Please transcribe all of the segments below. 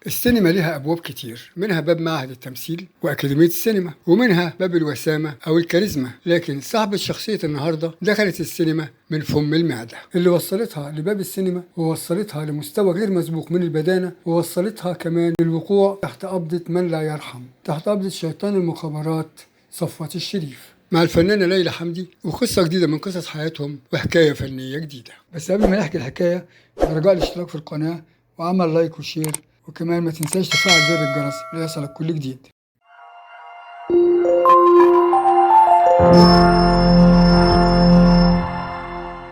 السينما لها أبواب كتير، منها باب معهد التمثيل وأكاديمية السينما، ومنها باب الوسامة أو الكاريزما. لكن صاحبة شخصية النهاردة دخلت السينما من فم المعدة، اللي وصلتها لباب السينما ووصلتها لمستوى غير مسبوق من البدانة، ووصلتها كمان للوقوع تحت قبضة من لا يرحم، تحت قبضة شيطان المخابرات صفوت الشريف. مع الفنانة ليلى حمدي وقصة جديدة من قصص حياتهم وحكاية فنية جديدة. بس قبل ما نحكي الحكاية، برجاء الاشتراك في القناة وعمل like و share، وكمان ما تنساش تفعل زر الجرس ليصلك كل جديد.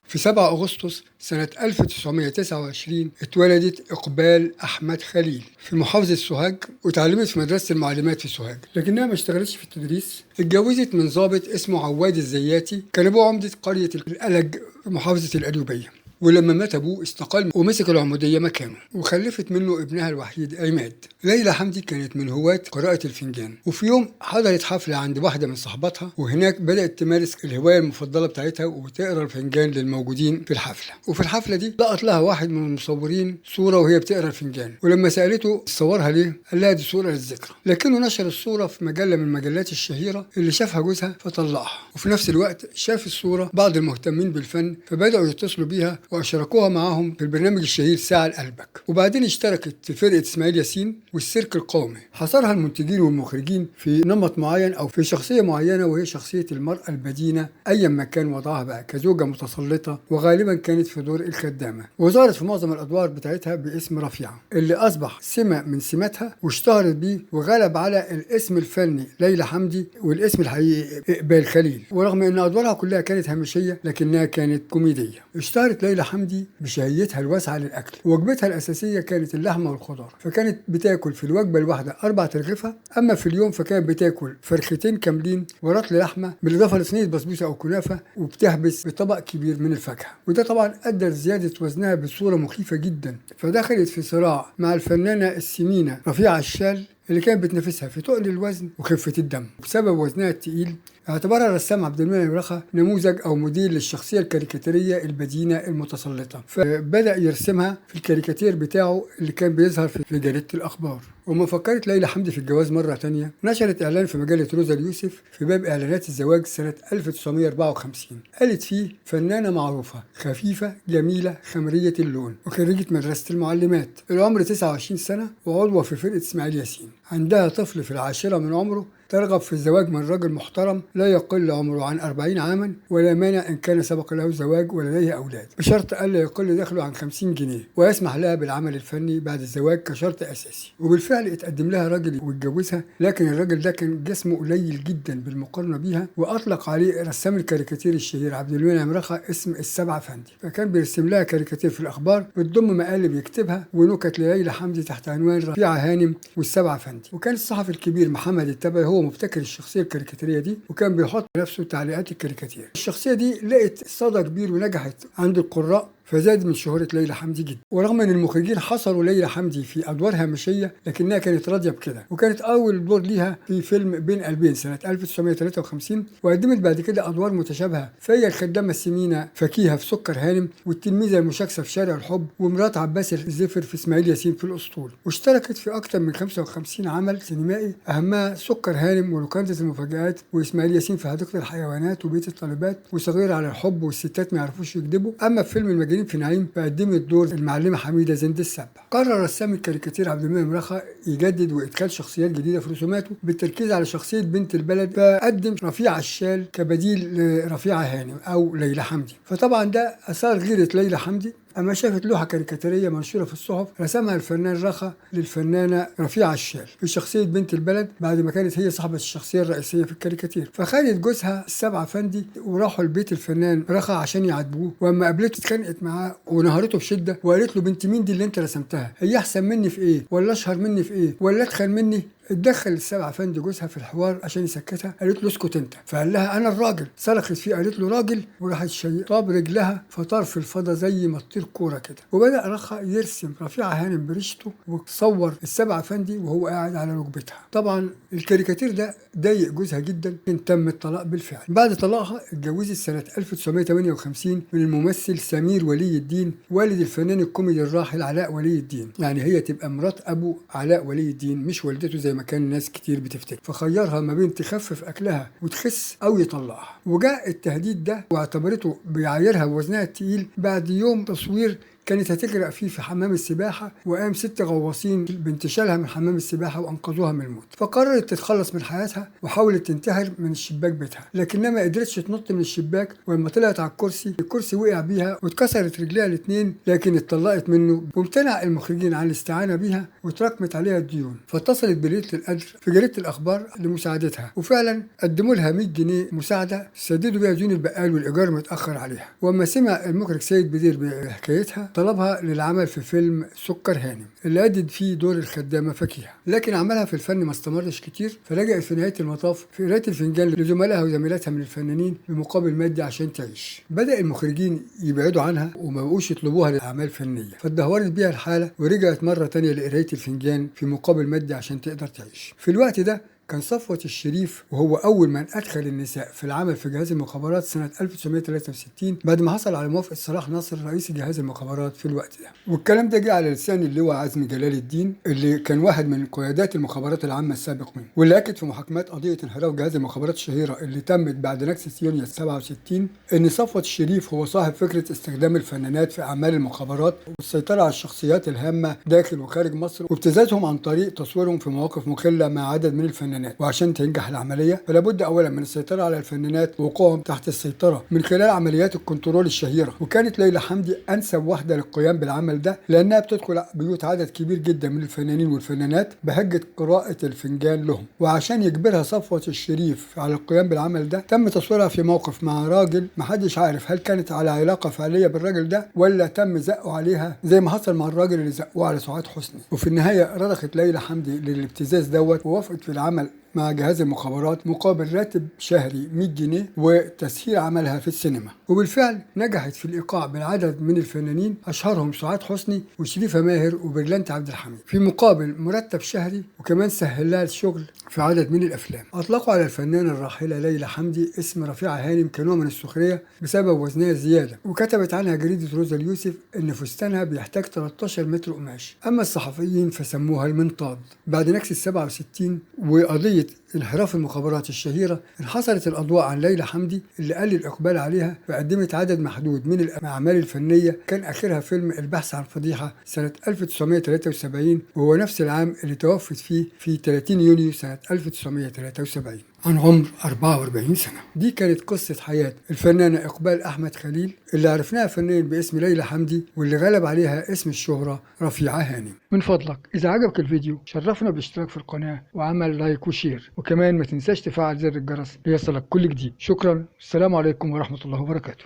في 7 أغسطس سنة 1929 اتولدت إقبال أحمد خليل في محافظة سوهاج، وتعلمت في مدرسة المعلمات في سوهاج، لكنها ما اشتغلتش في التدريس. اتجوزت من ضابط اسمه عواد الزياتي، كان أبوه عمدة قرية الألج في محافظة القليوبية، ولما مات أبوه استقال ومسك العمودية مكانه، وخلفت منه ابنها الوحيد عماد. ليلى حمدي كانت من هواة قراءة الفنجان، وفي يوم حضرت حفلة عند واحدة من صحباتها، وهناك بدأت تمارس الهواية المفضلة بتاعتها وتقرأ الفنجان للموجودين في الحفلة. وفي الحفلة دي لقط لها واحد من المصورين صورة وهي بتقرأ الفنجان، ولما سألته صورها ليه قال لها دي صورة للذكرى، لكنه نشر الصورة في مجلة من المجلات الشهيرة اللي شافها جوزها فطلقها. وفي نفس الوقت شاف الصورة بعض المهتمين بالفن، فبدأوا يتصلوا بيها وأشركوها معاهم في البرنامج الشهير ساعة لقلبك. وبعدين اشتركت في فرقة إسماعيل ياسين والسيرك القومي. حصرها المنتجين والمخرجين في نمط معين أو في شخصية معينة، وهي شخصية المرأة البدينة أيا ما كان وضعها بقى، كزوجة متسلطة، وغالبا كانت في دور الخدامة. وظهرت في معظم الأدوار بتاعتها باسم رفيعة، اللي أصبح سمة من سماتها واشتهرت بيه، وغلب على الاسم الفني ليلى حمدي والاسم الحقيقي إقبال خليل. ورغم أن أدوارها كلها كانت هامشية لكنها كانت كوميدية. اشتهرت ليلى حمدي بشهيتها الواسعة للأكل، ووجبتها الأساسية كانت اللحمة والخضار، فكانت بتاكل في الوجبة الواحدة 4 ترغيفة، أما في اليوم فكانت بتاكل فرختين كاملين ورطل لحمة، بالإضافة لصينية بسبوسة أو كنافة، وبتحبس بطبق كبير من الفاكهة. وده طبعا أدى لزيادة وزنها بصورة مخيفة جدا، فدخلت في صراع مع الفنانة السمينة رفيعة الشال اللي كانت بتنافسها في تقل الوزن وخفة الدم. بسبب وزنها التقيل اعتبرها الرسام عبد المنعم رخا نموذج أو موديل للشخصية الكاريكاتيرية البدينة المتسلطة، فبدأ يرسمها في الكاريكاتير بتاعه اللي كان بيظهر في جريدة الأخبار. وما فكرت ليلى حمدي في الجواز مرة تانية، نشرت إعلان في مجلة روزا اليوسف في باب إعلانات الزواج سنة 1954، قالت فيه: فنانة معروفة، خفيفة، جميلة، خمرية اللون، وخريجة مدرسة المعلمات، العمر 29 سنة، وعضوة في فرقة إسماعيل ياسين، عندها طفل في 10 من عمره، ترغب في الزواج من رجل محترم لا يقل عمره عن 40 عاما، ولا مانع إن كان سبق له زواج ولديه أولاد، بشرط ألا يقل دخله عن 50 جنيه، ويسمح لها بالعمل الفني بعد الزواج كشرط أساسي. وبالفعل اتقدم لها راجل واتجوزها، لكن الراجل ده كان جسمه قليل جدا بالمقارنة بيها، وأطلق عليه رسام الكاريكاتير الشهير عبد المنعم رخا اسم السبعة فندي، فكان بيرسم لها كاريكاتير في الأخبار بتضم مقالب يكتبها ونكت لليلى حمدي تحت عنوان رفيعة هانم والسبعة فندي. وكان الصحفي الكبير محمد التبعي هو مبتكر الشخصية الكاريكاتيرية دي، وكان بيحط نفسه تعليقات الكاريكاتير. الشخصية دي لقت صدى كبير ونجحت عند القراء، فزاد من شهرة ليلى حمدي جدا. ورغم ان المخرجين حصروا ليلى حمدي في ادوار هامشية، لكنها كانت راضية بكده، وكانت اول دور ليها في فيلم بين قلبين سنة 1953، وقدمت بعد كده ادوار متشابهة، فهي الخدامة السمينة فكيهة في سكر هانم، والتلميذة المشاكسة في شارع الحب، ومرات عباس الزفر في اسماعيل ياسين في الاسطول. واشتركت في اكثر من 55 عمل سينمائي، اهمها سكر هانم ولوكاندا المفاجآت، واسماعيل ياسين في حديقة الحيوانات وبيت الطالبات، وصغير على الحب، والستات ما يعرفوش يكذبوا. اما في فيلم المجانين في نعيم فقدمت دور المعلمة حميدة زند السبع. قرر رسام الكاريكاتير عبد المنعم رخا يجدد وإدخال شخصيات جديدة في رسوماته بالتركيز على شخصية بنت البلد، فقدم رفيعة الشال كبديل لرفيعة هانم أو ليلى حمدي. فطبعا ده أثار غيرة ليلى حمدي أما شافت لوحة كاريكاتيرية منشورة في الصحف رسمها الفنان رخا للفنانة رفيعة الشال في شخصية بنت البلد، بعد ما كانت هي صاحبة الشخصية الرئيسية في الكاريكاتير. فخدت جوزها السبعة فندي وراحوا لبيت الفنان رخا عشان يعاتبوه، وأما قابلته اتخانقت معاه ونهرته بشدة وقالت له: بنت مين دي اللي أنت رسمتها؟ هي أحسن مني في إيه؟ ولا أشهر مني في إيه؟ ولا أتخن مني؟ اتدخل السبع افندي جوزها في الحوار عشان يسكتها، قالت له اسكت انت، فقال لها انا الراجل. صرخت فيه قالت له راجل، وراحت شيطاب رجلها فطار في الفضا زي ما تطير كورة كده. وبدا رخا يرسم رفيعه هانم بريشته وصور السبع افندي وهو قاعد على ركبتها. طبعا الكاريكاتير ده ضايق جوزها جدا، تم الطلاق بالفعل. بعد طلاقها اتجوزت سنة 1958 من الممثل سمير ولي الدين، والد الفنان الكوميدي الراحل علاء ولي الدين. يعني هي تبقى مرات ابو علاء ولي الدين مش والدته زي ما كان الناس كتير بتفتكر. فخيرها ما بين تخفف اكلها وتخس او يطلقها. وجاء التهديد ده واعتبرته بيعايرها بوزنها التقيل بعد يوم تصوير كانت هتغرق فيه في حمام السباحة، وقام 6 غواصين بانتشالها من حمام السباحة وأنقذوها من الموت. فقررت تتخلص من حياتها وحاولت تنتحر من الشباك بيتها، لكنها ما قدرتش تنط من الشباك، ولما طلعت على الكرسي الكرسي وقع بيها واتكسرت رجليها الاثنين، لكن اتطلقت منه. وامتنع المخرجين عن الاستعانة بيها وتراكمت عليها الديون. فاتصلت بليلة القدر في جريدة الأخبار لمساعدتها، وفعلا قدموا لها 100 جنيه مساعدة سددوا بيها ديون البقال والإيجار متأخر عليها. وأما سمع المخرج سيد بدير بحكايتها طلبها للعمل في فيلم سكر هانم اللي أدت فيه دور الخدامة فكيهة، لكن عملها في الفن ما استمرش كتير، فلجأت في نهاية المطاف في قراية الفنجان لزملائها وزميلاتها من الفنانين بمقابل مادي عشان تعيش. بدأ المخرجين يبعدوا عنها وما بقوش يطلبوها لأعمال فنية، فاتدهورت بيها الحالة ورجعت مرة تانية لقراية الفنجان في مقابل مادي عشان تقدر تعيش. في الوقت ده كان صفوت الشريف وهو أول من أدخل النساء في العمل في جهاز المخابرات سنة 1963 بعد ما حصل على موافقة صلاح ناصر رئيس جهاز المخابرات في الوقت ده. والكلام ده جه على لسان اللواء عزمي جلال الدين اللي كان واحد من قيادات المخابرات العامة السابق منه، واللي أكد في محاكمات قضية انحراف جهاز المخابرات الشهيرة اللي تمت بعد نكسة يونيو 67 إن صفوت الشريف هو صاحب فكرة استخدام الفنانات في أعمال المخابرات والسيطرة على الشخصيات الهامة داخل وخارج مصر وابتزازهم عن طريق تصويرهم في مواقف مخلة مع عدد من الفنانات. وعشان تنجح العملية فلا بد أولا من السيطرة على الفنانات ووقوعهم تحت السيطرة من خلال عمليات الكنترول الشهيرة. وكانت ليلى حمدي أنسب واحدة للقيام بالعمل ده لأنها بتدخل بيوت عدد كبير جدا من الفنانين والفنانات بحجة قراءة الفنجان لهم. وعشان يجبرها صفوت الشريف على القيام بالعمل ده تم تصويرها في موقف مع راجل محدش عارف هل كانت على علاقة فعلية بالراجل ده ولا تم زقه عليها زي ما حصل مع الراجل اللي زقوه على سعاد حسني. وفي النهاية رضخت ليلى حمدي للابتزاز دوت ووافقت في العمل مع جهاز المخابرات مقابل راتب شهري 100 جنيه وتسهيل عملها في السينما. وبالفعل نجحت في الإيقاع بالعدد من الفنانين أشهرهم سعاد حسني وشريفة ماهر وبرلانت عبد الحميد في مقابل مرتب شهري، وكمان سهل لها الشغل في عدد من الأفلام. أطلقوا على الفنانة الراحلة ليلى حمدي اسم رفيعة هانم كنوع من السخرية بسبب وزنها الزيادة، وكتبت عنها جريدة روزا اليوسف إن فستانها بيحتاج 13 متر قماش. أما الصحفيين فسموها المنطاد. بعد نكسة 67 وقضية انحراف المخابرات الشهيرة انحصرت الأضواء عن ليلى حمدي اللي قل الإقبال عليها، فقدمت عدد محدود من الأعمال الفنية كان آخرها فيلم البحث عن فضيحة سنة 1973، وهو نفس العام اللي توفت فيه في 30 يونيو سنة 1973 عن عمر 44 سنة. دي كانت قصة حياة الفنانة إقبال أحمد خليل اللي عرفناها فنيا باسم ليلى حمدي واللي غلب عليها اسم الشهرة رفيعة هانم. من فضلك إذا عجبك الفيديو شرفنا بالاشتراك في القناة وعمل like و share، وكمان ما تنساش تفعل زر الجرس ليصلك كل جديد. شكرا، السلام عليكم ورحمة الله وبركاته.